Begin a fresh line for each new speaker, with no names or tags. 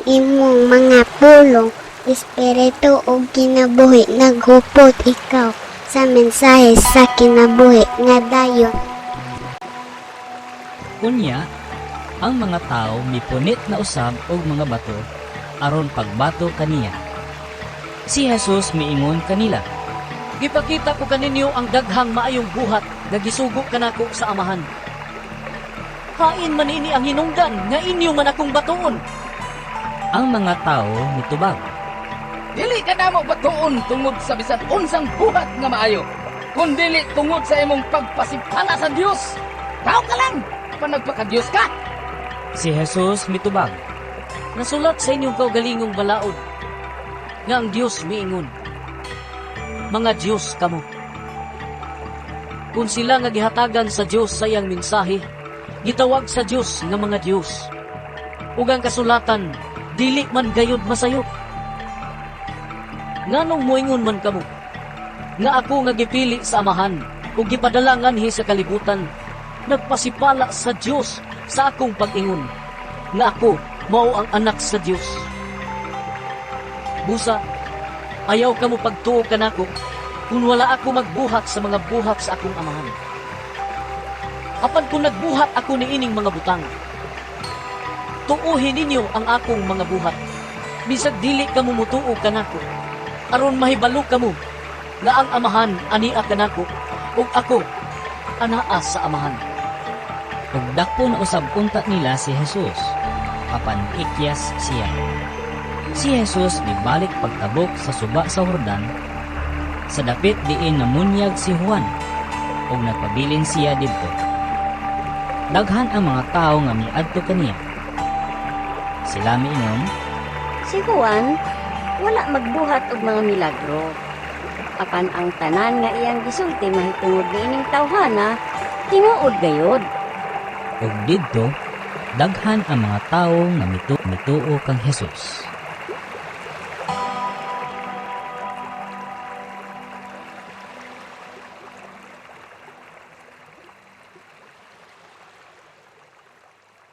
Ang imong mga pulong, espiritu ug kinabuhi. Naghupot ikaw sa mensahe sa kinabuhi nga dayon.
Unya, ang mga tawo mipunit na usab og mga bato aron pagbato kaniya. Si Jesus miingon kanila,
"Gipakita ko kaninyo ang daghang maayong buhat nga gisugo kanako sa Amahan. Hain man ini ang hinungdan nga inyo man akong batuon?"
Ang mga tawo mitubag,
"Dili ka namo batuon tungod sa bisan unsang buhat nga maayo, kundili tungod sa imong pagpasipala sa Dios. Tao ka lang, apan nagpaka-Dios ka."
Si Jesus mitubag,
"Nasulat sa inyong kaugalingong balaod nga ang Dios miingon, 'Mga Dios kamo.' Kung sila nga gihatagan sa Dios sa iyang mensahe, gitawag sa Dios nga mga Dios, ug ang kasulatan dili man gayud masayop, nganong moingon man kamo nga ako nga gipili sa Amahan ug gipadala nganhi sa kalibutan nagpasipala sa Dios sa akong pag-ingon nga ako mao ang Anak sa Dios? Busa, ayaw kamo pagtuo kanako kung wala ako magbuhat sa mga buhat sa akong Amahan. Apan kung nagbuhat ako niining mga butang, tuohi ninyo ang akong mga buhat, bisag dili kamo mutuo kanako, aron mahibalo kamo nga ang Amahan ania kanako ug ako anaa sa Amahan."
Ug dakpon usab unta nila si Jesus, apan ikyas siya. Si Jesus mibalik pagtabok sa suba sa Jordan, sa dapit diin namunyag si Juan, ug nagpabilin siya didto. Daghan ang mga tawo nga miadto kaniya. Sila miingon,
"Si Juan wala magbuhat og mga milagro. Apan ang tanan nga iyang gisulti mahitungod niining tawhana, tinuod gayod."
Ug didto daghan ang mga tawo nga mituo kang Jesus.